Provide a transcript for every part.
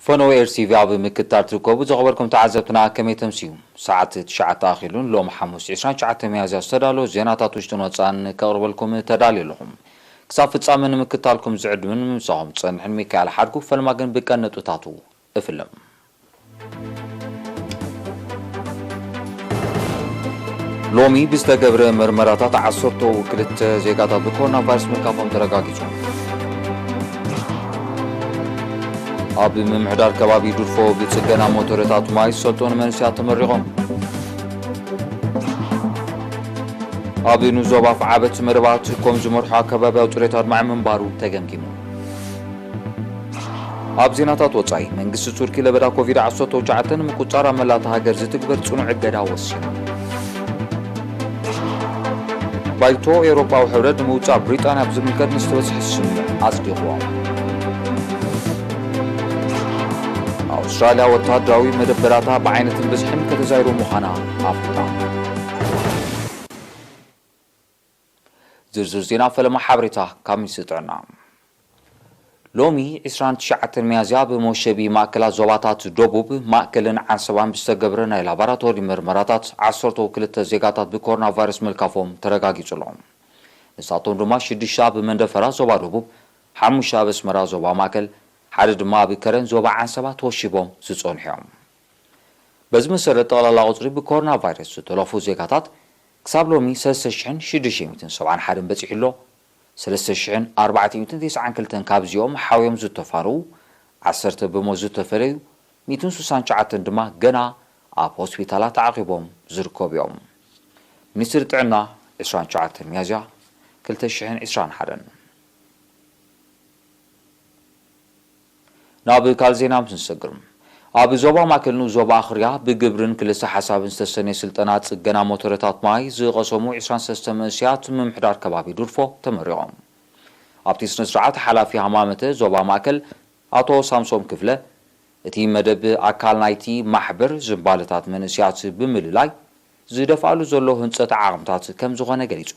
ፈነወ ኤር ቲ ቪ ኣብ ምክትታል ትርከቡ ዘኸበርኩም ተዓዘብትና ከመይ ተምስዩ? ሰዓት ትሽዓተ ኣኺሉን ሎም ሓሙስ ዕስራን ትሽዓተ ሚያዝያ ዝተዳለወ ዜናታት ውሽጥን ወጻእን ከቕርበልኩም ተዳልየ ኣለኹም። ክሳብ ፍጻመ ንምክትታልኩም ዝዕድምን ምሳኹም ዝጸንሕን ሚካኤል ሓድጉ፣ ፈለማ ግን ብቀንዲ ነጥብታቱ እፍልም። ሎሚ ብዝተገብረ መርመራታት ዓሰርተ ክልተ ዜጋታት ብኮሮና ቫይረስ ምልካፎም ተረጋጊጹ። ኣብ ምምሕዳር ከባቢ ዱርፎ ብጽገና ሞተረታት ማይ ዝሰልጠኑ መንእሰያት ተመሪቖም። ኣብ ንዞባ ኣፍዓበት መደባት ኮም ዝመርሖ ኣከባብያዊ ጽሬት ኣድማዒ ምንባሩ ተገምጊሙ። ኣብ ዜናታት ወጻኢ፣ መንግስቲ ቱርኪ ለበዳ ኮቪድ ዓሰርተ ትሽዓተ ንምቁጽጻር ኣብ መላእ እታ ሃገር ዝትግበር ጽኑዕ እገዳ ወሲኑ። ባይቶ ኤውሮጳዊ ሕብረት ንምውጻእ ብሪጣንያ ኣብ ዝምልከት ንዝተበጽሐ ስምምዕ ኣጽዲቕዎ። ኣውስትራልያ ወተሃደራዊ መደበራታ ብዓይነትን ብዝሕን ከተዛይዶ ምዃና ኣፍሊጣ። ዝርዝር ዜና ፈለማ ሓበሬታ ካብ ሚኒስትሪ ጥዕና። ሎሚ ዕስራን ትሽዓተን ሚያዝያ ብመሸቢ ማእከላት ዞባታት ደቡብ፣ ማእከልን ዓንሰባን ብዝተገብረ ናይ ላቦራቶሪ መርመራታት ዓሰርተ ክልተ ዜጋታት ብኮሮና ቫይረስ ምልካፎም ተረጋጊጹ ኣሎ። ንሳቶም ድማ ሽዱሽተ ኣብ መንደፈራ ዞባ ደቡብ፣ ሓሙሽተ ኣብ ኣስመራ ዞባ ማእከል፣ ሓደ ድማ ኣብ ከረን ዞባ ዓንሰባ ተወሺቦም ዝጸንሑ እዮም። በዚ መሰረት ጠቕላላ ቁጽሪ ብኮሮና ቫይረስ ዝተለፉ ዜጋታት ክሳብ ሎሚ ሰለስተ ሽሕን ሽዱሽተ ሚእትን ሰብዓን ሓደን በጺሑ ኣሎ። ሰለስተ ሽሕን ኣርባዕተ ሚእትን ተስዓን ክልተን ካብዚኦም ሓውዮም ዝተፋነዉ፣ ዓሰርተ ብሞት ዝተፈለዩ፣ ሚእትን ስሳን ትሽዓተን ድማ ገና ኣብ ሆስፒታላት ተዓቒቦም ዝርከቡ እዮም። ሚኒስትሪ ጥዕና ዕስራን ትሽዓተን ሚያዝያ ክልተ ሽሕን ዕስራን ሓደን። ናብ ካልእ ዜና ምስ ንሰግር፣ ኣብ ዞባ ማእከል ንኡስ ዞባ ኣኽርያ ብግብርን ክልሰ ሓሳብን ዝተሰነየ ስልጠና ጽገና ሞተረታት ማይ ዝቐሰሙ ዕስራን ሰለስተን መንእሰያት ምምሕዳር ከባቢ ዱርፎ ተመሪቖም። ኣብቲ ስነ ስርዓት ሓላፊ ሃማመተ ዞባ ማእከል ኣቶ ሳምሶም ክፍለ፣ እቲ መደብ ኣካል ናይቲ ማሕበር ዝንባለታት መንእሰያት ብምልላይ ዝደፍኣሉ ዘሎ ህንጸት ዓቕምታት ከም ዝኾነ ገሊጹ።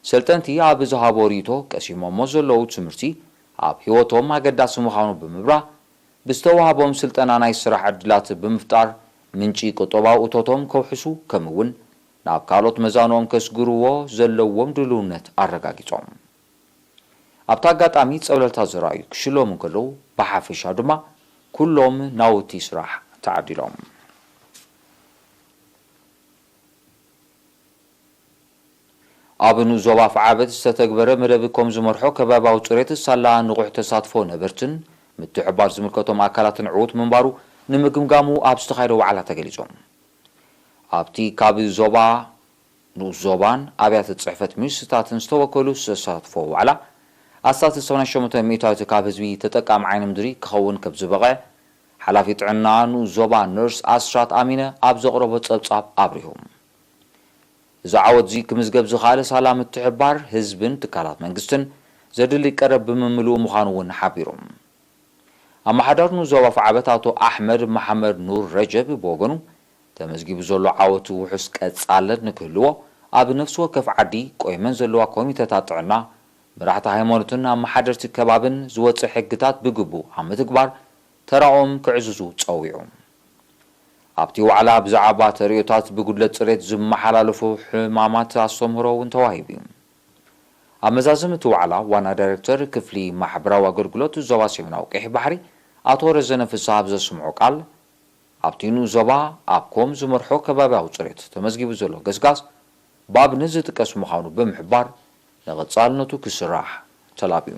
ሰልጠንቲ ኣብ ዝሃቦ ርእይቶ፣ ቀሲሞሞ ዘለዉ ትምህርቲ ኣብ ህይወቶም ኣገዳሲ ምዃኑ ብምብራህ፣ ብዝተዋህቦም ስልጠና ናይ ስራሕ ዕድላት ብምፍጣር ምንጪ ቁጠባዊ እቶቶም ከውሕሱ፣ ከምኡ እውን ናብ ካልኦት መዛንኦም ከስግርዎ ዘለዎም ድልውነት ኣረጋጊጾም። ኣብቲ ኣጋጣሚ ጸብለልታ ዝረኣዩ ክሽለሙ እንከለዉ፣ ብሓፈሻ ድማ ኩሎም ናውቲ ስራሕ ተዓዲሎም። ኣብ ንኡስ ዞባ ኣፍዓበት ዝተተግበረ መደብ ኮም ዝመርሖ ከባብያዊ ጽሬት ሳላ ንቑሕ ተሳትፎ ነበርትን ምትሕብባር ዝምልከቶም ኣካላትን ዕዉት ምንባሩ ንምግምጋሙ ኣብ ዝተኻየደ ዋዕላ ተገሊጹ። ኣብቲ ካብ ዞባ ንኡስ ዞባን ኣብያተ ጽሕፈት ሚኒስትርታትን ዝተወከሉ ዝተሳትፎ ዋዕላ፣ ኣስታት ሰማንያን ሸሞንተን ሚእታዊት ካብ ህዝቢ ተጠቃሚ ዓይኒ ምድሪ ክኸውን ከም ዝበቕዐ፣ ሓላፊ ጥዕና ንኡስ ዞባ ነርስ ኣስራት ኣሚነ ኣብ ዘቕረቦ ጸብጻብ ኣብሪሁ። እዚ ዓወት እዚ ክምዝገብ ዝኸኣለ ሳላ ምትሕብባር ህዝብን ትካላት መንግስትን ዘድሊ ቀረብ ብምምልኡ ምዃኑ እውን ሓቢሩ። ኣመሓዳሪ ንኡስ ዞባ ኣፍዓበት ኣቶ ኣሕመድ መሓመድ ኑር ረጀብ ብወገኑ፣ ተመዝጊቡ ዘሎ ዓወት ውሑስ ቀጻልነት ንክህልዎ፣ ኣብ ነፍሲ ወከፍ ዓዲ ቆይመን ዘለዋ ኮሚተታት ጥዕና፣ መራሕቲ ሃይማኖትን ኣመሓደርቲ ከባብን ዝወጽእ ሕግታት ብግቡእ ኣብ ምትግባር ተራኦም ክዕዝዙ ጸዊዑ። ኣብቲ ዋዕላ ብዛዕባ ተርእዮታት ብጉድለት ጽሬት ዝመሓላለፉ ሕማማት ኣስተምህሮ እውን ተዋሂቡ እዩ። ኣብ መዛዘሚ እቲ ዋዕላ፣ ዋና ዳይሬክተር ክፍሊ ማሕበራዊ ኣገልግሎት ዞባ ሰሜናዊ ቀይሕ ባሕሪ ኣቶ ረዘነ ፍስሃ ኣብ ዘስምዖ ቃል፣ ኣብቲ ንኡስ ዞባ ኣብ ኮም ዝመርሖ ከባብያዊ ጽሬት ተመዝጊቡ ዘሎ ገስጋስ ብኣብነት ዝጥቀስ ምዃኑ ብምሕባር፣ ንቐጻልነቱ ክስራሕ ተላብዩ።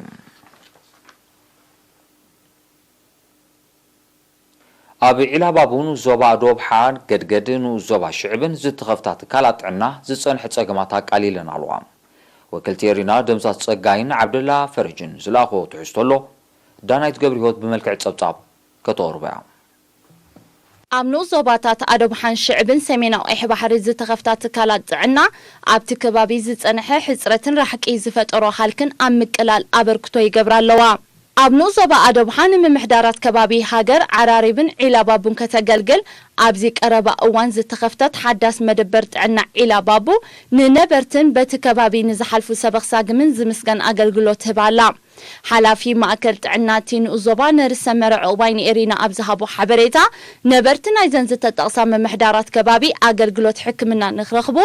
ኣብ ዒላባቡ ንኡስ ዞባ ዶብሓ፣ ገድገድ ንኡስ ዞባ ሽዕብን ዝተኸፍታ ትካላት ጥዕና ዝጸንሐ ጸገማት ኣቃሊለን ኣለዋ። ወከልቲ ኤሪና ደምሳስ ጸጋይን ዓብደላ ፈረጅን ዝለኣኽዎ ትሕዝቶ ኣሎ። ዳናይት ገብረህይወት ብመልክዕ ጸብጻብ ከተቕርቦ እያ። ኣብ ንኡስ ዞባታት ኣዶብሓን ሽዕብን ሰሜናዊ ቀይሕ ባሕሪ ዝተኸፍታ ትካላት ጥዕና ኣብቲ ከባቢ ዝጸንሐ ሕጽረትን ራሕቂ ዝፈጠሮ ሃልክን ኣብ ምቅላል ኣበርክቶ ይገብራ ኣለዋ። ኣብ ንኡስ ዞባ ኣዶብሓ ንምምሕዳራት ከባቢ ሃገር ዓራሪብን ዒላባቡን ከተገልግል ኣብዚ ቀረባ እዋን ዝተኸፍተት ሓዳስ መደበር ጥዕና ዒላባቡ ንነበርትን በቲ ከባቢ ንዝሓልፉ ሰበኽ ሳግምን ዝምስገን ኣገልግሎት ትህብ ኣላ። ሓላፊ ማእከል ጥዕና እቲ ንኡስ ዞባ ነርስ ሰመረ ዕቑባይ ንኤሪና ኣብ ዝሃቦ ሓበሬታ፣ ነበርቲ ናይዘን ዝተጠቕሳ ምምሕዳራት ከባቢ ኣገልግሎት ሕክምና ንክረኽቡ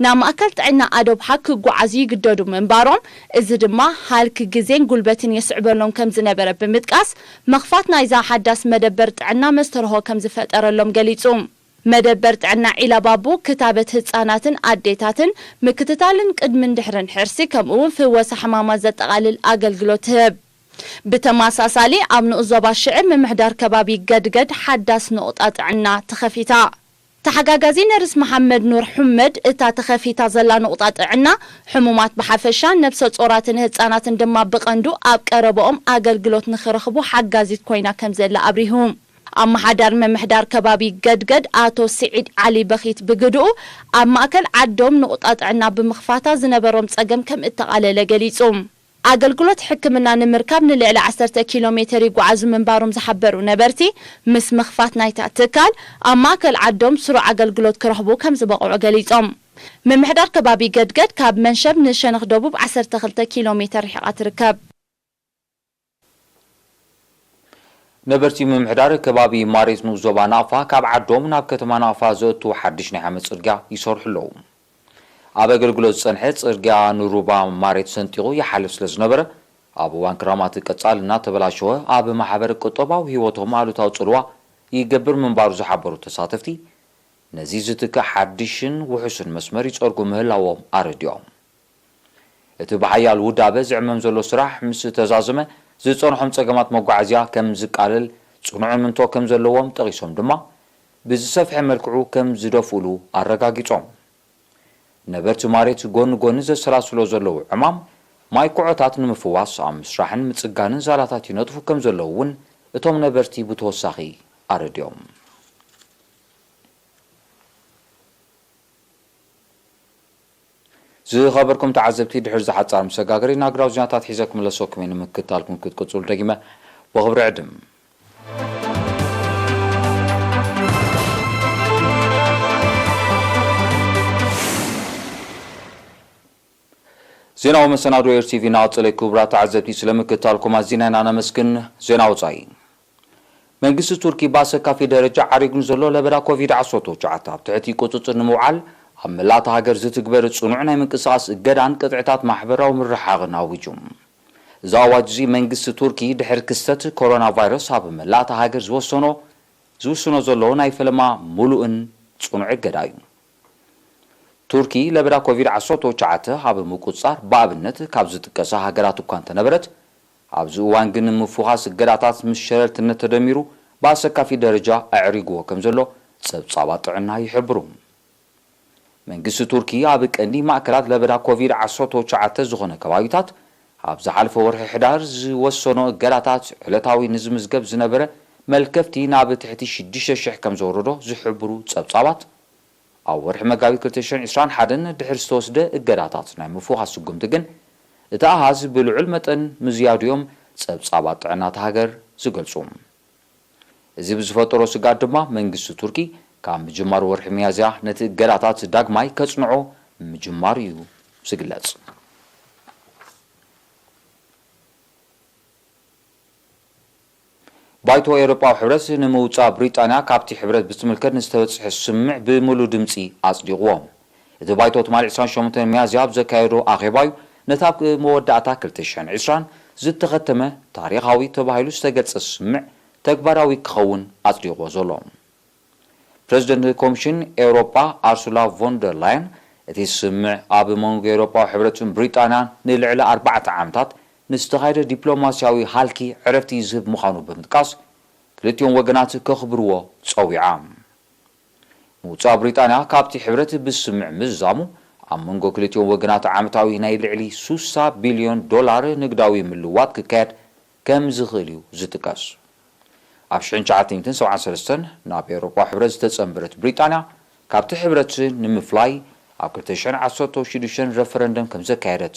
ናብ ማእከል ጥዕና ኣዶብሓ ክጓዓዙ ይግደዱ ምንባሮም፣ እዚ ድማ ሃልኪ ግዜን ጉልበትን የስዕበሎም ከም ዝነበረ ብምጥቃስ፣ ምኽፋት ናይዛ ሓዳስ መደበር ጥዕና መስተርሆ ከም ዝፈጠረሎም ገሊጹ። መደበር ጥዕና ዒላባቡ ክታበት ህጻናትን ኣዴታትን፣ ምክትታልን ቅድምን ድሕርን ሕርሲ፣ ከምኡ እውን ፍወሳ ሕማማት ዘጠቓልል ኣገልግሎት ትህብ። ብተመሳሳሊ ኣብ ንኡስ ዞባ ሽዕብ ምምሕዳር ከባቢ ገድገድ ሓዳስ ነቑጣ ጥዕና ተኸፊታ። ተሓጋጋዚ ነርስ መሓመድ ኑር ሑመድ፣ እታ ተኸፊታ ዘላ ነቑጣ ጥዕና ሕሙማት ብሓፈሻ፣ ነብሰ ጾራትን ህጻናትን ድማ ብቐንዱ ኣብ ቀረባኦም ኣገልግሎት ንኽረኽቡ ሓጋዚት ኮይና ከም ዘላ ኣብሪሁ። ኣመሓዳሪ ምምሕዳር ከባቢ ገድገድ ኣቶ ስዒድ ዓሊ በኺት ብግድኡ፣ ኣብ ማእከል ዓዶም ነቑጣ ጥዕና ብምኽፋታ ዝነበሮም ጸገም ከም እተቓለለ ገሊጹ። ኣገልግሎት ሕክምና ንምርካብ ንልዕሊ ዓሰርተ ኪሎ ሜተር ይጓዓዙ ምንባሮም ዝሓበሩ ነበርቲ፣ ምስ ምኽፋት ናይታ ትካል ኣብ ማእከል ዓዶም ስሩዕ ኣገልግሎት ክረኽቡ ከም ዝበቕዑ ገሊጾም። ምምሕዳር ከባቢ ገድገድ ካብ መንሸብ ንሸነኽ ደቡብ ዓሰርተ ክልተ ኪሎ ሜተር ርሒቓ ትርከብ። ነበርቲ ምምሕዳር ከባቢ ማሬት ንኡስ ዞባ ናቕፋ ካብ ዓዶም ናብ ከተማ ናቕፋ ዘእቱ ሓድሽ ናይ ሓመድ ጽርግያ ይሰርሑ ኣለዉ። ኣብ ኣገልግሎት ዝጸንሐ ጽርግያ ንሩባ ማሬት ሰንጢቑ ይሓልፍ ስለ ዝነበረ፣ ኣብ እዋን ክራማት ቀጻሊ እናተበላሸወ ኣብ ማሕበረ ቁጠባዊ ህይወቶም ኣሉታዊ ጽልዋ ይገብር ምንባሩ ዝሓበሩ ተሳተፍቲ፣ ነዚ ዝትክእ ሓድሽን ውሑስን መስመር ይጸርጉ ምህላዎም ኣረዲኦም። እቲ ብሓያል ውዳበ ዝዕመም ዘሎ ስራሕ ምስ ተዛዘመ፣ ዝጸንሖም ጸገማት መጓዓዝያ ከም ዝቃለል ጽኑዕ እምንቶ ከም ዘለዎም ጠቒሶም ድማ፣ ብዝሰፍሐ መልክዑ ከም ዝደፍእሉ ኣረጋጊጾም። ነበርቲ ማሬት ጎኒ ጎኒ ዘሰላስሎ ዘለዉ ዕማም ማይ ኩዖታት ንምፍዋስ ኣብ ምስራሕን ምጽጋንን ዛላታት ይነጥፉ ከም ዘለዉ እውን እቶም ነበርቲ ብተወሳኺ ኣረዲኦም። ዝኸበርኩም ተዓዘብቲ፣ ድሕሪ ዝሓጻር መሰጋገሪ ናግራዊ ዜናታት ሒዘ ክምለሰኩም እየ። ንምክትታልኩም ክትቅጽሉ ደጊመ ብኽብሪ ዕድም። ዜናዊ መሰናዶ ኤር ቲቪ እናቐጸለ። ክቡራት ተዓዘብቲ፣ ስለምክትታልኩም ኣዚና ኢና ነመስግን። ዜና ወጻኢ። መንግስቲ ቱርኪ ብኣሰካፊ ደረጃ ዓሪጉ ንዘሎ ለበዳ ኮቪድ ዓሰርተ ትሽዓተ ኣብ ትሕቲ ቁጽጽር ንምውዓል ኣብ መላእ እታ ሃገር ዝትግበር ጽኑዕ ናይ ምንቅስቓስ እገዳን ቅጥዕታት ማሕበራዊ ምርሕሓቕን ኣዊጁ። እዚ ኣዋጅ እዚ መንግስቲ ቱርኪ ድሕሪ ክስተት ኮሮና ቫይረስ ኣብ መላእ እታ ሃገር ዝወሰኖ ዝውስኖ ዘሎ ናይ ፈለማ ምሉእን ጽኑዕ እገዳ እዩ። ቱርኪ ለበዳ ኮቪድ ዓሰርተ ትሽዓተ ኣብ ምቁጽጻር ብኣብነት ካብ ዝጥቀሳ ሃገራት እኳ እንተነበረት፣ ኣብዚ እዋን ግን ምፍዃስ እገዳታት ምስ ሸለልትነት ተደሚሩ ብኣሰካፊ ደረጃ ኣዕሪግዎ ከም ዘሎ ጸብጻባት ጥዕና ይሕብሩ። መንግስቲ ቱርኪ ኣብ ቀንዲ ማእከላት ለበዳ ኮቪድ ዓሰርተ ትሽዓተ ዝኾነ ከባቢታት ኣብ ዝሓለፈ ወርሒ ሕዳር ዝወሰኖ እገዳታት ዕለታዊ ንዝምዝገብ ዝነበረ መልከፍቲ ናብ ትሕቲ ሽዱሽተ ሽሕ ከም ዘውረዶ ዝሕብሩ ጸብጻባት፣ ኣብ ወርሒ መጋቢት ክልተ ሽሕን ዕስራን ሓደን ድሕሪ ዝተወስደ እገዳታት ናይ ምፍዃስ ስጉምቲ ግን፣ እቲ ኣሃዝ ብልዑል መጠን ምዝያዱ'ዮም ጸብጻባት ጥዕና እታ ሃገር ዝገልጹ። እዚ ብዝፈጠሮ ስግኣት ድማ፣ መንግስቲ ቱርኪ ካብ ምጅማር ወርሒ ሚያዝያ ነቲ እገዳታት ዳግማይ ከጽንዖ ምጅማሩ እዩ ዝግለጽ። ባይቶ ኤውሮጳዊ ሕብረት ንምውጻእ ብሪጣንያ ካብቲ ሕብረት ብዝምልከት ንዝተበጽሐ ስምምዕ ብምሉእ ድምጺ ኣጽዲቕዎ። እቲ ባይቶ ትማሊ ዕስራን ሸሞንተን ሚያዝያ ኣብ ዘካየዶ ኣኼባ'ዩ ነቲ ኣብ መወዳእታ ክልተ ሽሕን ዕስራን ዝተኸተመ ታሪኻዊ ተባሂሉ ዝተገልጸ ስምምዕ ተግባራዊ ክኸውን ኣጽዲቕዎ ዘሎ። ፕረዚደንት ኮሚሽን ኤውሮጳ ኣርሱላ ቮን ደር ላየን፣ እቲ ስምምዕ ኣብ መንጎ ኤውሮጳዊ ሕብረትን ብሪጣንያን ንልዕሊ ኣርባዕተ ዓመታት ንዝተኻየደ ዲፕሎማስያዊ ሃልኪ ዕረፍቲ ዝህብ ምዃኑ ብምጥቃስ፣ ክልቲኦም ወገናት ከኽብርዎ ጸዊዓ። ምውጻእ ብሪጣንያ ካብቲ ሕብረት ብስምምዕ ምዝዛሙ፣ ኣብ መንጎ ክልቲኦም ወገናት ዓመታዊ ናይ ልዕሊ ሱሳ ቢልዮን ዶላር ንግዳዊ ምልውዋጥ ክካየድ ከም ዝኽእል እዩ ዝጥቀስ። ኣብ ሽሕን ትሽዓተ ሚእትን ሰብዓን ሰለስተን ናብ ኤውሮጳ ሕብረት ዝተጸንበረት ብሪጣንያ፣ ካብቲ ሕብረት ንምፍላይ ኣብ ክልተ ሽሕን ዓሰርተ ሽዱሽተን ረፈረንደም ከም ዘካየደት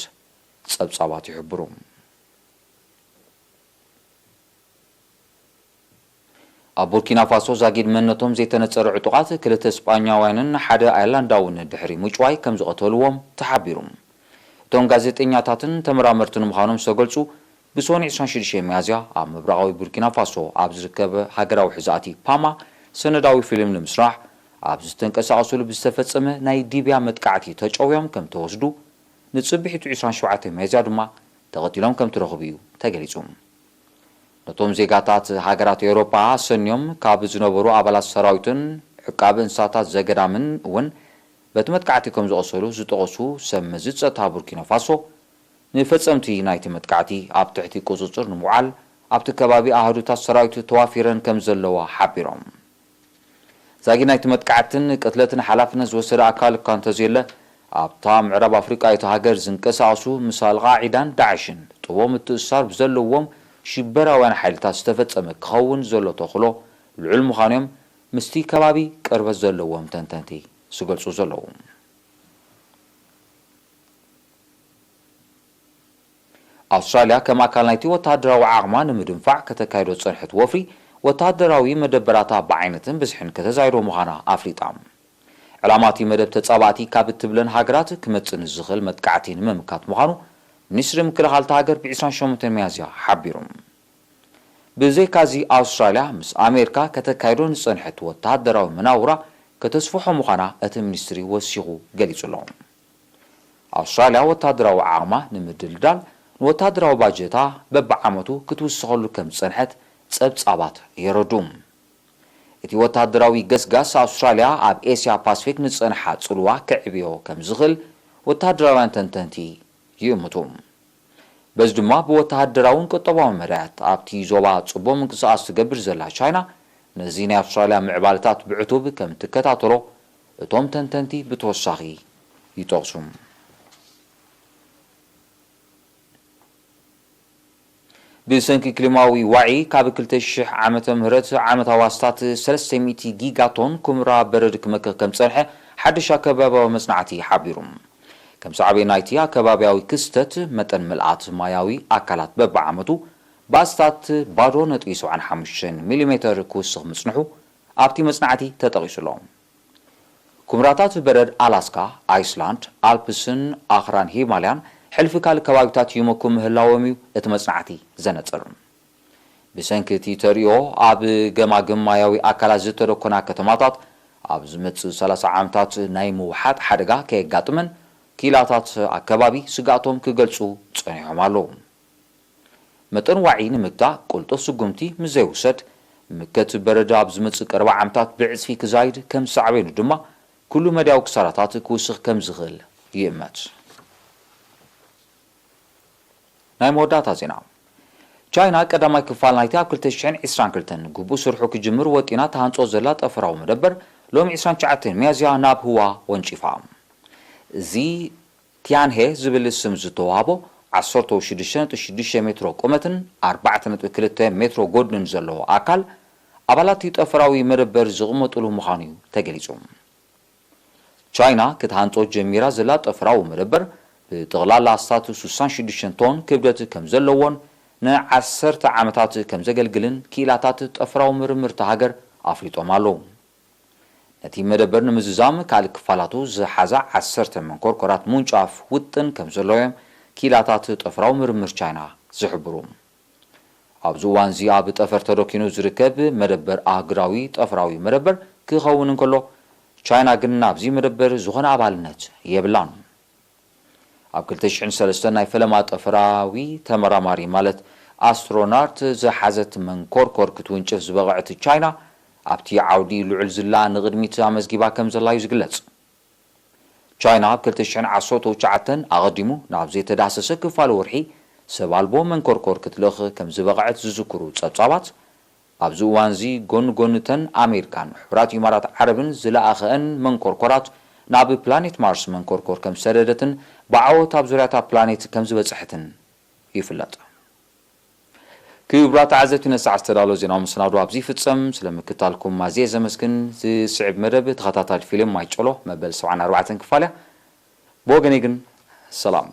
ጸብጻባት ይሕብሩ። ኣብ ቡርኪና ፋሶ ዛጊድ መንነቶም ዘይተነጸረ ዕጡቓት ክልተ ስጳኛውያንን ሓደ ኣየርላንዳውን ድሕሪ ምጭዋይ ከም ዝቐተልዎም ተሓቢሩ። እቶም ጋዜጠኛታትን ተመራመርትን ምዃኖም ዝተገልጹ ብሰኑይ ዕስራን ሽዱሽተን ሚያዝያ ኣብ ምብራቓዊ ቡርኪና ፋሶ ኣብ ዝርከብ ሃገራዊ ሕዛእቲ ፓማ ሰነዳዊ ፊልም ንምስራሕ ኣብ ዝተንቀሳቐሱሉ ብዝተፈጸመ ናይ ዲብያ መጥቃዕቲ ተጨውዮም ከም ተወስዱ፣ ንጽብሒቱ ዕስራን ሸውዓተን ሚያዝያ ድማ ተቐቲሎም ከም ትረኽቡ እዩ ተገሊጹ። ነቶም ዜጋታት ሃገራት ኤውሮጳ ኣሰንዮም ካብ ዝነበሩ ኣባላት ሰራዊትን ዕቃቢ እንስሳታት ዘገዳምን እውን በቲ መጥቃዕቲ ከም ዝቖሰሉ ዝጠቐሱ ሰብ መዚ ጸጥታ ቡርኪና ፋሶ፣ ንፈጸምቲ ናይቲ መጥቃዕቲ ኣብ ትሕቲ ቁጽጽር ንምውዓል ኣብቲ ከባቢ ኣሃዱታት ሰራዊት ተዋፊረን ከም ዘለዋ ሓቢሮም። ዛጊድ ናይቲ መጥቃዕትን ቅትለትን ሓላፍነት ዝወሰደ ኣካል እኳ እንተዘየለ፣ ኣብታ ምዕራብ ኣፍሪቃዊት ሃገር ዝንቀሳቐሱ ምስ ኣልቃዒዳን ዳዕሽን ጥቡቕ ምትእስሳር ብዘለዎም ሽበራውያን ሓይልታት ዝተፈጸመ ክኸውን ዘሎ ተኽእሎ ልዑል ምዃኑ እዮም ምስቲ ከባቢ ቅርበት ዘለዎም ተንተንቲ ዝገልጹ ዘለዉ። ኣውስትራልያ ከም ኣካል ናይቲ ወተሃደራዊ ዓቕማ ንምድንፋዕ ከተካይዶ ዝጸንሐት ወፍሪ፣ ወተሃደራዊ መደበራታ ብዓይነትን ብዝሕን ከተዛይዶ ምዃና ኣፍሊጣ። ዕላማ እቲ መደብ ተጻባእቲ ካብ እትብለን ሃገራት ክመጽእ ንዝኽእል መጥቃዕቲ ንምምካት ምዃኑ ሚኒስትሪ ምክልኻል እታ ሃገር ብ ዕስራን ሸሞንተን ሚያዝያ ሓቢሩ። ብዘይካዚ ኣውስትራልያ ምስ ኣሜሪካ ከተካይዶ ዝጸንሐት ወተሃደራዊ መናውራ ከተስፍሖ ምዃና እቲ ሚኒስትሪ ወሲኹ ገሊጹ ኣሎ። ኣውስትራልያ ወተሃደራዊ ዓቕማ ንምድልዳል ንወተሃደራዊ ባጀታ በብዓመቱ ክትውስኸሉ ከም ዝጸንሐት ጸብጻባት የረዱ። እቲ ወተሃደራዊ ገስጋስ ኣውስትራልያ ኣብ ኤስያ ፓስፊክ ንዝጸንሓ ጽልዋ ከዕብዮ ከም ዝኽእል ወተሃደራውያን ተንተንቲ ይእምቱ። በዚ ድማ ብወተሃደራውን ቁጠባውን መዳያት ኣብቲ ዞባ ጽቡቕ ምንቅስቓስ ትገብር ዘላ ቻይና፣ ነዚ ናይ ኣውስትራልያ ምዕባለታት ብዕቱብ ከም ትከታተሎ እቶም ተንተንቲ ብተወሳኺ ይጠቕሱ። ብሰንኪ ክሊማዊ ዋዒ ካብ ክልተ ሽሕ ዓመተ ምህረት ዓመታዊ ኣስታት ሰለስተ ሚእቲ ጊጋቶን ኩምራ በረድ ክመክኽ ከም ዝጸንሐ ሓድሽ ኣከባብያዊ መጽናዕቲ ሓቢሩ። ከም ሳዕቤን ናይቲ ኣከባብያዊ ክስተት፣ መጠን ምልኣት ማያዊ ኣካላት በብዓመቱ ብኣስታት ባዶ ነጥቢ ሰብዓን ሓሙሽተን ሚሊሜተር ክውስኽ ምጽንሑ ኣብቲ መጽናዕቲ ተጠቒሱ ኣሎ። ኩምራታት በረድ ኣላስካ፣ ኣይስላንድ፣ ኣልፕስን ኣኽራን ሂማልያን ሕልፊ ካልእ ከባቢታት ይመኩ ምህላዎም እዩ እቲ መጽናዕቲ ዘነጽር። ብሰንኪ እቲ ተርእዮ፣ ኣብ ገማግም ማያዊ ኣካላት ዝተደኮና ከተማታት ኣብ ዝመጽእ ሰላሳ ዓመታት ናይ ምውሓጥ ሓደጋ ከየጋጥመን ክኢላታት ኣከባቢ ስግኣቶም ክገልጹ ጸኒሖም ኣለዉ። መጠን ዋዒ ንምግታእ ቅልጡፍ ስጉምቲ ምስ ዘይውሰድ፣ ምከት በረድ ኣብ ዝመጽእ ቀረባ ዓመታት ብዕጽፊ ክዛይድ ከም ሳዕቤኑ ድማ ኩሉ መዳያዊ ክሳራታት ክውስኽ ከም ዝኽእል ይእመት። ናይ መወዳእታ ዜና። ቻይና ቀዳማይ ክፋል ናይቲ ኣብ ክልተ ሽሕን ዕስራን ክልተን ግቡእ ስርሑ ክጅምር ወጢና ተሃንጾ ዘላ ጠፈራዊ መደበር ሎሚ ዕስራን ትሽዓተን ሚያዝያ ናብ ህዋ ወንጪፋ። እዚ ቲያንሄ ዝብል ስም ዝተዋህቦ ዓሰርተ ሽዱሽተ ነጥቢ ሽዱሽተ ሜትሮ ቁመትን ኣርባዕተ ነጥቢ ክልተ ሜትሮ ጎድንን ዘለዎ ኣካል ኣባላት እቲ ጠፈራዊ መደበር ዝቕመጥሉ ምዃኑ እዩ ተገሊጹ። ቻይና ክትሃንጾ ጀሚራ ዘላ ጠፈራዊ መደበር ብጠቕላላ ኣስታት ሱሳን ሽዱሽተን ቶን ክብደት ከም ዘለዎን ንዓሰርተ ዓመታት ከም ዘገልግልን ክኢላታት ጠፈራዊ ምርምር እታ ሃገር ኣፍሊጦም ኣለዉ። ነቲ መደበር ንምዝዛም ካልእ ክፋላቱ ዝሓዛ ዓሰርተ መንኮርኮራት ምውንጫፍ ውጥን ከም ዘሎ እዮም ክኢላታት ጠፈራዊ ምርምር ቻይና ዝሕብሩ። ኣብዚ እዋንዚ ኣብ ጠፈር ተደኪኑ ዝርከብ መደበር ኣህጉራዊ ጠፈራዊ መደበር ክኸውን እንከሎ፣ ቻይና ግን ናብዚ መደበር ዝኾነ ኣባልነት የብላን። ኣብ ክልተ ሽሕን ሰለስተን ናይ ፈለማ ጠፈራዊ ተመራማሪ ማለት ኣስትሮናት ዝሓዘት መንኮርኮር ክትውንጭፍ ዝበቕዐት ቻይና፣ ኣብቲ ዓውዲ ልዑል ዝላ ንቕድሚት ኣመዝጊባ ከም ዘላ እዩ ዝግለጽ። ቻይና ኣብ ክልተ ሽሕን ዓሰርተ ትሽዓተን ኣቐዲሙ ናብ ዘይተዳህሰሰ ክፋል ወርሒ ሰብ ኣልቦ መንኮርኮር ክትልእኽ ከም ዝበቕዐት ዝዝክሩ ጸብጻባት፣ ኣብዚ እዋንዚ ጎኒ ጎኒተን ኣሜሪካን ሕቡራት ኢማራት ዓረብን ዝለኣኸአን መንኮርኮራት ናብ ፕላኔት ማርስ መንኮርኮር ከም ዝሰደደትን ብዓወት ኣብ ዙርያታ ፕላኔት ከም ዝበጽሐትን ይፍለጥ። ክቡራት ተዓዘብቲ፣ ነዚ ሰዓት ዝተዳለወ ዜናዊ መሰናዶ ኣብዚ ይፍጸም። ስለ ምክታልኩም ኣዝየ ዘመስግን። ዝስዕብ መደብ ተኸታታሊ ፊልም ማይ ጨሎ መበል ሰብዓን ኣርባዕተን ክፋል እያ። ብወገነይ ግን ሰላም።